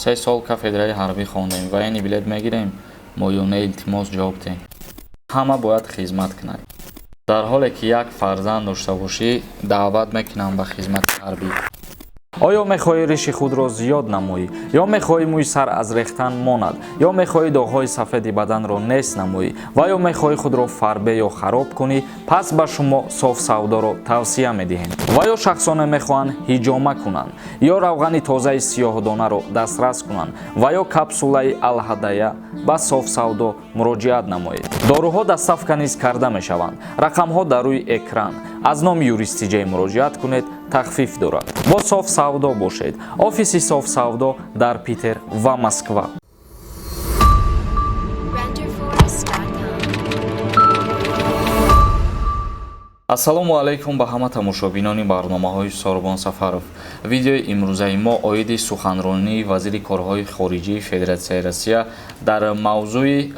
3 сол кафедраи ҳарбӣ хондем, военный билет мегирем мо ё не? Илтимос, ҷавоб диҳем. Ҳама бояд хизмат кунад. Дар ҳоле ки як фарзанд дошта бошӣ, даъват мекунам ба хизмати ҳарбӣ. Оё мехоҳӣ риши худро зиёд намоӣ, ё мехоҳӣ мӯи сар аз рехтан монад, ё мехоҳӣ доғҳои сафеди баданро нест намоӣ ва ё мехоҳӣ худро фарбе ё хароб кунӣ? Пас ба шумо Соф Савдоро тавсия медиҳем. Ва ё шахсоне мехоҳанд ҳиҷома кунанд, ё равғани тозаи сиёҳдонаро дастрас кунанд, ва ё капсулаи Алҳадая, ба Соф Савдо муроҷиат намоед. Доруҳо доставка низ карда мешаванд. Рақамҳо дар рӯи экран. Аз номи Юристиҷей муроҷиат кунед, тахфиф дорад. Бо Соф Савдо бошед. Офиси Соф Савдо дар Питер ва Москва. Renderforest.com. Ассалому алайкум ба ҳама тамошобинони барномаҳои Сорбон Сафаров. Видеои имрӯзаи мо оиди суханронии вазири корҳои хориҷии Федератсияи Россия дар мавзӯи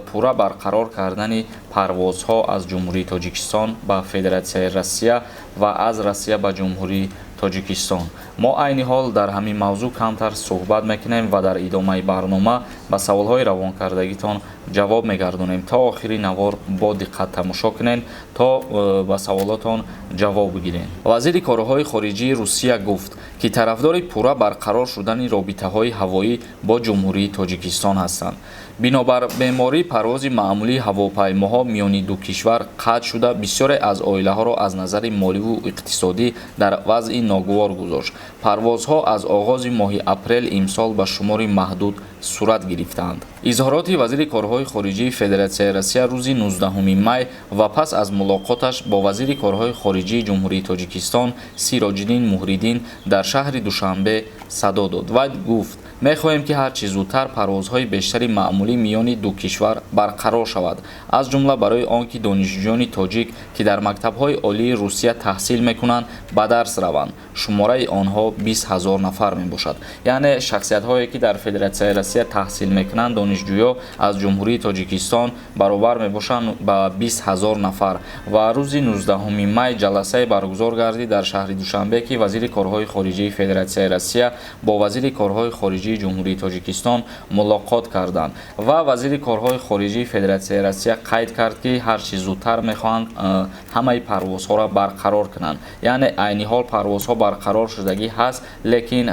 пурра барқарор кардани парвозҳо аз Ҷумҳурии Тоҷикистон ба Федератсияи Россия ва аз Россия ба Ҷумҳурии Тоҷикистон. Мо айни ҳол дар ҳамин мавзӯъ камтар суҳбат мекунем ва дар идомаи барнома ба саволҳои равонкардагитон ҷавоб мегардонем. То охири навор бо диққат тамошо кунед, то ба саволотон ҷавоб бигирем. Вазири корҳои хориҷии Русия гуфт, ки тарафдори пурра барқарор шудани робитаҳои ҳавоӣ бо Ҷумҳурии Тоҷикистон ҳастанд. Бинобар беморӣ парвози маъмулии ҳавопаймоҳо миёни ду кишвар қатъ шуда, бисёре аз оилаҳоро аз назари моливу иқтисодӣ дар вазъи ногувор гузошт. Парвозҳо аз оғози моҳи апрел имсол ба шумори маҳдуд сурат гирифтаанд. Изҳороти вазири корҳои хориҷии Федератсияи Россия рӯзи 19 май ва пас аз мулоқоташ бо вазири корҳои хориҷии Ҷумҳурии Тоҷикистон Сироҷиддин Муҳриддин дар шаҳри Душанбе садо дод ва гуфт: «Мехоҳем, ки ҳарчи зудтар парвозҳои бештари маъмулӣ миёни ду кишвар барқарор шавад, аз ҷумла барои он ки донишҷӯёни тоҷик, ки дар мактабҳои олии Русия таҳсил мекунанд, ба дарс раванд. Шумораи онҳо 20 000 нафар мебошад». Яъне шахсиятҳое, ки дар Федератсияи Россия таҳсил мекунанд, донишҷӯё аз Ҷумҳурии Тоҷикистон баробар мебошанд ба 20 000 нафар. Ва рӯзи 19 май ҷаласае баргузор гардид дар шаҳри Душанбе, ки вазири корҳои хориҷии Федератсияи Россия бо вазири корҳои хориҷии Ҷумҳурии Тоҷикистон мулоқот карданд ва вазири корҳои хориҷии Федератсияи Россия қайд кард, ки ҳарчи зудтар мехоҳанд ҳамаи парвозҳоро барқарор кунанд. Яъне айни ҳол парвозҳо барқарор шудагӣ ҳаст, лекин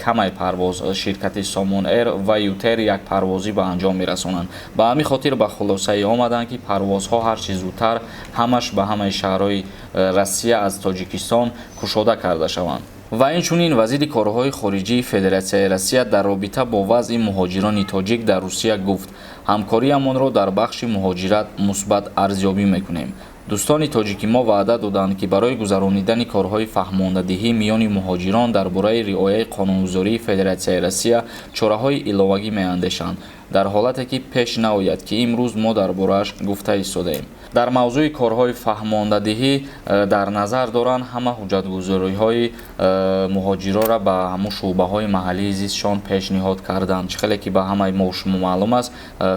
камай парвоз, ширкати Сомон Эйр ва ЮТэйр як парвозӣ ба анҷом мерасонанд. Ба ҳамин хотир ба хулосае омаданд, ки парвозҳо ҳарчи зудтар ҳамаш ба ҳамаи шаҳрҳои Россия аз Тоҷикистон кушода карда шаванд. Ва инчунин вазири корҳои хориҷии Федератсияи Россия дар робита бо вазъи муҳоҷирони тоҷик дар Русия гуфт: «Ҳамкориамонро дар бахши муҳоҷират мусбат арзёбӣ мекунем. Дӯстони тоҷики мо ваъда доданд, ки барои гузаронидани корҳои фаҳмондадиҳӣ миёни муҳоҷирон дар бораи риояи қонунгузории Федератсияи Россия чораҳои иловагӣ меандешанд, дар ҳолате ки пеш наояд, ки имрӯз мо дар борааш гуфта истодаем». Дар мавзӯи корҳои фаҳмондадиҳӣ дар назар доранд, ҳама ҳуҷҷатгузориҳои муҳоҷироро ба ҳамун шӯъбаҳои маҳаллии зистшон пешниҳод карданд. Чӣ хеле ки ба ҳамаи мо шумо маълум аст,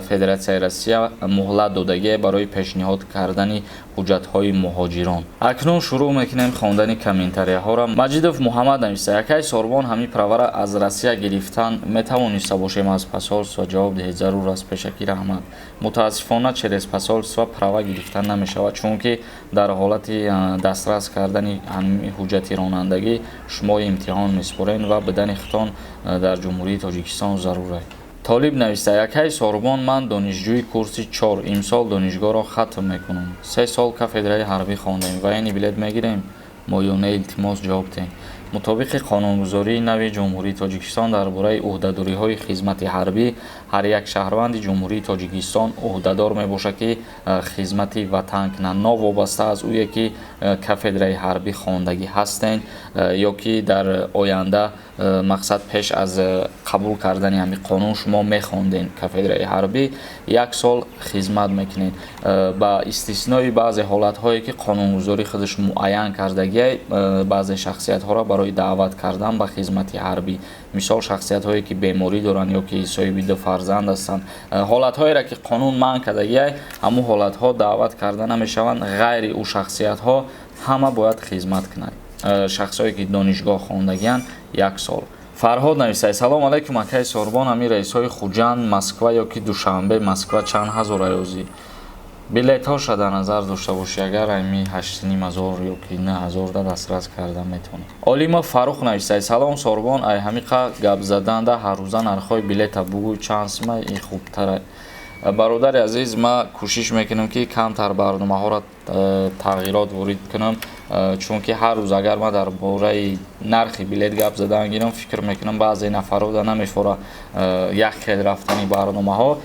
Федератсияи Россия муҳлат додагие барои пешниҳод кардани ҳуҷҷатҳои муҳоҷирон. Акнун шурӯъ мекунем хондани комментарияҳоро. Маҷидов Муҳаммад нависта: «Якай Сорбон, ҳамин правара аз Россия гирифтан метавониста бошем аз посольство? Ҷавоб диҳед, зарур аст, пешакӣ раҳмат». Мутаассифона, через посольство права гирифтан намешавад, чунки дар ҳолати дастрас кардани ҳамин ҳуҷҷати ронандагӣ шумо имтиҳон месупоред ва бидани худтон дар Ҷумҳурии Тоҷикистон зарур аст. Толиб нависта: «Якай Сорбон, ман донишҷӯи курси чор, имсол донишгоҳро хатм мекунам. 3 сол кафедраи ҳарбӣ хондем, военный билет мегирем мо ё не? Илтимос, ҷавоб диҳем». Мутобиқи қонунгузории нави Ҷумҳурии Тоҷикистон дар бораи ӯҳдадориҳои хизмати ҳарбӣ, ҳар як шаҳрванди Ҷумҳурии Тоҷикистон ӯҳдадор мебошад, ки хизмати ватан кунад, новобаста аз ӯе ки кафедраи ҳарбӣ хондагӣ ҳастен ё ки дар оянда, мақсад, пеш аз қабул кардани ҳамин қонун шумо мехонден кафедраи ҳарбӣ, як сол хизмат мекунед, ба истиснои баъзе ҳолатҳое, ки қонунгузорӣ худаш муайян кардагиай баъзе шахсиятҳоро барои даъват кардан ба хизмати ҳарбӣ, мисол, шахсиятҳое ки беморӣ доранд ё ки соҳиби ду фарзанд ҳастанд. Ҳолатҳоеро ки қонун манъ кардагиай, ҳамун ҳолатҳо даъват карда намешаванд. Ғайри ӯ шахсиятҳо ҳама бояд хизмат кунанд. Шахсҳое ки донишгоҳ хондагианд, як сол. Фарҳод нависад: «Салом алайкум, акаи Сорбон, ҳамин рейсҳои Хуҷанд Москва ё ки Душанбе Москва чанд ҳазор аёзӣ? Билетҳоша дар назар дошта бошӣ, агар ами 8500 ё ки 9000 да дастрас карда метавонӣ». Олимов Фаррух нависад: «Салом, Сорбон, ай ҳамиқа гап заданда ҳаррӯза нархҳои билета бугӯй, чанд сима, ин хубтара». Бародари азиз, ман кӯшиш мекунам, ки камтар барномаҳоро тағйирот ворид кунам, чунки ҳар рӯз агар ман дар бораи нархи билет гап задан гирам, фикр мекунам, баъзе нафарҳо намефора як хел рафтани барномаҳо.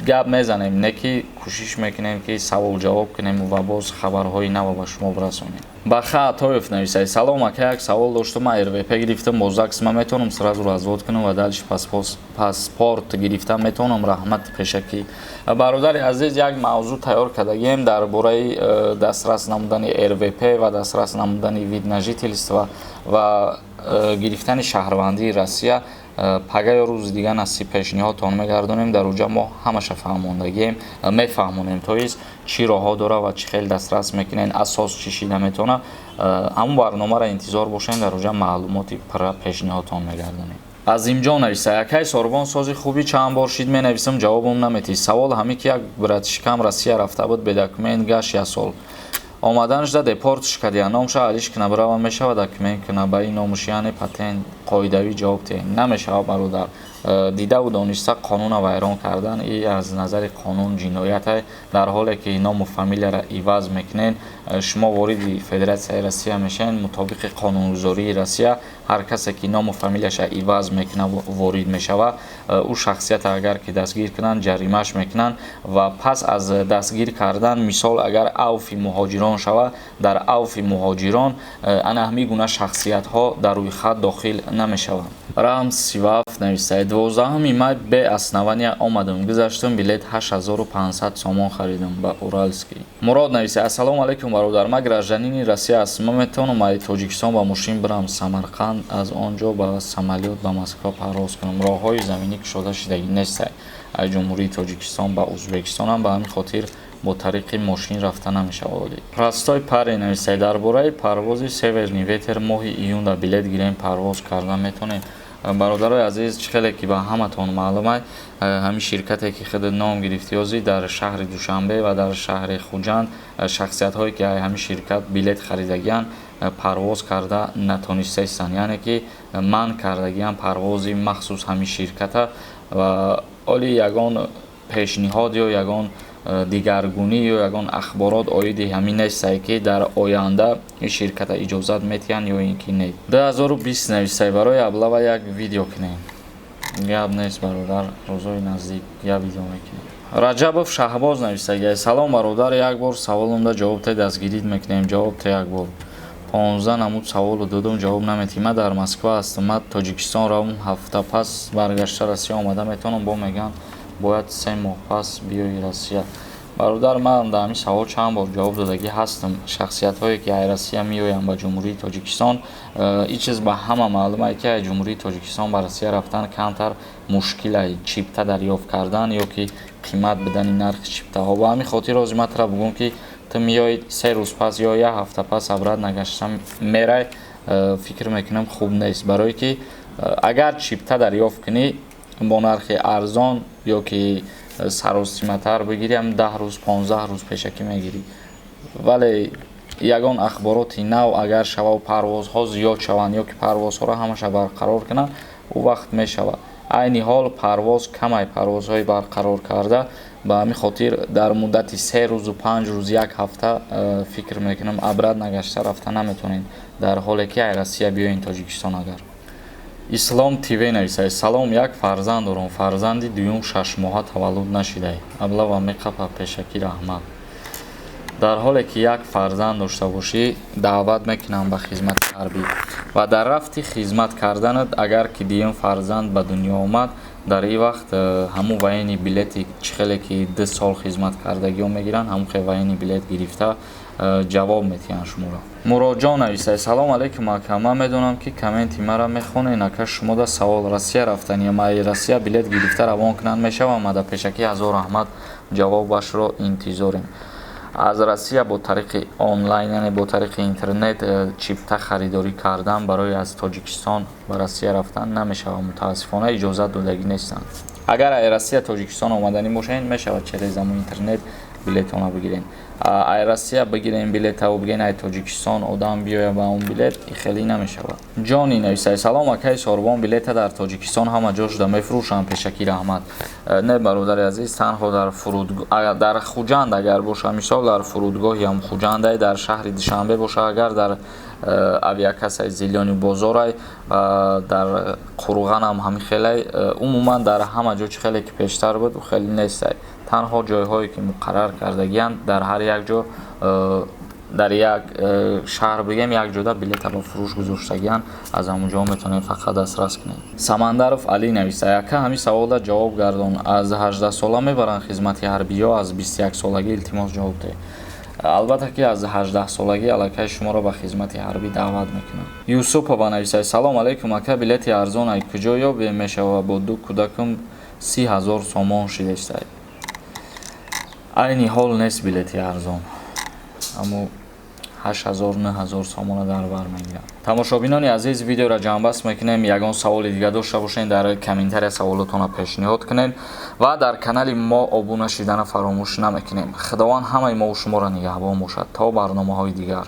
Гап мезанем, не ки кӯшиш мекунем, ки савол ҷавоб кунем ва боз хабарҳои нав ба шумо бирасонем. Баха Атоев нависад: «Салом, ака, як савол доштум. Ман РВП гирифтам бо ЗАГС, ман метавонам сразу развод кунам ва дальше паспорт гирифтам метавонам? Раҳмат пешакӣ». Бародари азиз, як мавзӯъ тайёр кардагием дар бораи дастрас намудани РВП ва дастрас намудани вид на жительство ва гирифтани шаҳрвандии Россия. Пага ё рӯзи дига насиб пешниҳодтон мегардонем. Дар уҷа мо ҳамаша фаҳмондагием, мефаҳмонем, то есть чӣ роҳҳо дора ва чӣ хел дастрас мекунен, асос чӣ шида метавона. Ҳамон барномаро интизор бошем, дар уҷа маълумоти пурра пешниҳодтон мегардонем. Азимҷон нависа: «Акай Сорбон, сози хуби, чанд бор шид менависам, ҷавобам наметӣ. Савол ҳаме, ки як братишкам Россия рафта буд, бе документ гашт, як сол омаданашда депортш кардия, номша алиш кина бирава, мешава документ кина ба ин номуш, яъне патент? Қоидавӣ ҷавоб диҳ». Намешава, бародар. Дидаву дониста қонуна вайрон кардан и аз назари қонун ҷинояте. Дар ҳоле ки ному фамилияро иваз мекунед, шумо вориди Федератсияи Россия мешавед. Мутобиқи қонунгузории Россия, ҳар касе ки ному фамилияша иваз мекунад, ворид мешавад, ӯ шахсията агар ки дастгир кунанд, ҷаримаш мекунанд. Ва пас аз дастгир кардан, мисол, агар авфи муҳоҷирон шавад, дар авфи муҳоҷирон ана ҳамин гуна шахсиятҳо дар рӯйхат дохил намешаванд. Рамз Сиваф нависад: «12 май бе основания омадам, гузаштам, билет 8500 сомон харидам ба Уральский». Мурод нависад: «Ассалому алайкум, бародар, ман гражданини Россия ҳастам. Ман метавонам аз Тоҷикистон ба мошин бирам Самарқанд, аз он ҷо ба самолёт ба Москва парвоз кунам?» Роҳҳои заминӣ кушода шудагӣ нестад аз Ҷумҳурии Тоҷикистон ба Ӯзбекистонам, ба ҳамин хотир бо тариқи мошин рафта намешавад. Простой парень нависад: «Дар бораи парвози Северный ветер моҳи июнда билет гирем, парвоз карда метавонем?» Бародарои азиз, чӣ хеле ки ба ҳаматон маълум, ҳамин ширкате ки худ ном гирифтиёзӣ, дар шаҳри Душанбе ва дар шаҳри Хуҷанд шахсиятҳое ки ҳамин ширкат билет харидагианд, парвоз карда натонистаистанд, яъне ки манъ кардагианд парвози махсус ҳамин ширката. Ва оли ягон пешниҳод ё ягон дигаргунӣ ё ягон ахборот оиди ҳамин нестае, ки дар оянда ин ширката иҷозат метиҳанд ё ин ки не. 2020 нависай: «Барои облава як видео кунем». Гап нест, бародар, рӯзои наздик як видео мекунем. Раҷабов Шаҳбоз нависагия: «Салом, бародар, як бор саволумда ҷавоб те, дастгирит мекунем. Ҷавоб те, як бор 15 намуд саволу додум, ҷавоб наметиҳӣ. Ман дар Москва ҳастам, ман Тоҷикистон равам, ҳафта пас баргашта Россия омада метавонам? Бо мегӯянд, бояд 3 моҳ пас биёи Россия». Бародар, ман дар ҳамин савол чанд бор ҷавоб додагӣ ҳастам. Шахсиятҳое ки ай Россия меоянд ба Ҷумҳурии Тоҷикистон, ин чиз ба ҳама маълум ае, ки ай Ҷумҳурии Тоҷикистон ба Россия рафтан камтар мушкил ай, чипта дарёфт кардан ё ки қимат бидани нархи чиптаҳо. Ба ҳамин хотир ҳозир ман тура бигӯм, ки ту меои, 3 рӯз пас ё як ҳафта пас обратно гашта мерай, фикр мекунам, хуб нест, барое ки агар чипта дарёфт кунӣ бо нархи арзон ё ки саросиматар бигирӣ, ҳам 10 рӯз, 15 рӯз пешакӣ мегирӣ. Вале ягон ахбороти нав агар шавад, парвозҳо зиёд шаванд ё ки парвозҳоро ҳамаша барқарор кунанд, ӯ вақт мешавад. Айни ҳол парвоз камай, парвозҳои барқарор карда. Ба ҳамин хотир дар муддати 3 рӯзу 5 рӯз, як ҳафта, фикр мекунам, обратно гашта рафта наметавонед, дар ҳоле ки ай Россия биёен Тоҷикистон агар. Ислом ТВ нависад: «Салом, як фарзанд дорам, фарзанди дуюм 6 моҳа таваллуд нашидай, облава меқапа? Пешакӣ раҳмат». Дар ҳоле ки як фарзанд дошта бошӣ, даъват мекунам ба хизмати ҳарбӣ ва дар рафти хизмат карданат агар ки дуюм фарзанд ба дунё омад, дар ин вақт ҳамун военный билети, чӣ хеле ки 2 сол хизмат кардагиҳо мегиранд, ҳамун хел военный билет гирифта ҷавоб метиҳанд шуморо. Муродҷон нависад: «Салом алейкум, ака, ман медонам, ки комменти маро мехонед. Ака, шумода савол: Россия рафтани, ма Россия билет гирифта равон кунанд, мешавам? Ада пешакӣ ҳазор раҳмат, ҷавобашро интизорем». Аз Россия бо тариқи онлайн, яъне бо тариқи интернет чипта харидорӣ кардан барои аз Тоҷикистон ба Россия рафтан намешавад, мутаассифона, иҷозат додагӣ нестанд. Агар ай Россия Тоҷикистон омаданӣ бошед, мешавад через ҳамон интернет билетона бигирен. Ай Россия бигирен билетаву бигирен, ай Тоҷикистон одам биёя ба он билет, хеле намешавад. Ҷони нависай: «Салом, акаи Сорбон, билета дар Тоҷикистон ҳама ҷо шуда мефурӯшанд? Пешакӣ раҳмат». Не, бародари азиз, танҳо дар фуруд, дар Хуҷанд агар боша, мисол, дар фурудгоҳи ҳам Хуҷандай, дар шаҳри Душанбе боша, агар дар авиакассаи Зелёный бозорай, дар Қурғанам ҳами хелай. Умуман, дар ҳама ҷо чӣ хеле ки пештар буд, хеле нестай. Танҳо ҷойҳое ки муқаррар кардагианд, дар ҳар як ҷо, дар як шаҳр бигем, як ҷода билета ба фурӯш гузоштагианд, аз ҳамон ҷо метавонем фақат дастрас кунем. Самандаров Алӣ нависта: «Яка, ҳамин саволда ҷавоб гардон, аз 18 сола мебаранд хизмати ҳарбӣ ё аз 21 солагӣ? Илтимос, ҷавоб деҳ». Албатта ки аз 18 солагӣ аллакай шуморо ба хизмати ҳарбӣ даъват мекунанд. Юсупова нависад: «Салом алейкум, ака, билети арзон ай куҷо ёбем мешавад? Бо ду кӯдакам 30 000 сомон шидестай». Айни ҳол нест билети арзон, аммо 8000, 9000 сомона дар бар мегирад. Тамошобинони азиз, видеоро ҷамъбаст мекунем. Ягон саволи дига дошта бошед, дар комментария саволотонро пешниҳод кунед ва дар канали мо обуна шидана фаромӯш намекунем. Худованд ҳамаи мову шуморо нигаҳбон бошад. То барномаҳои дигар.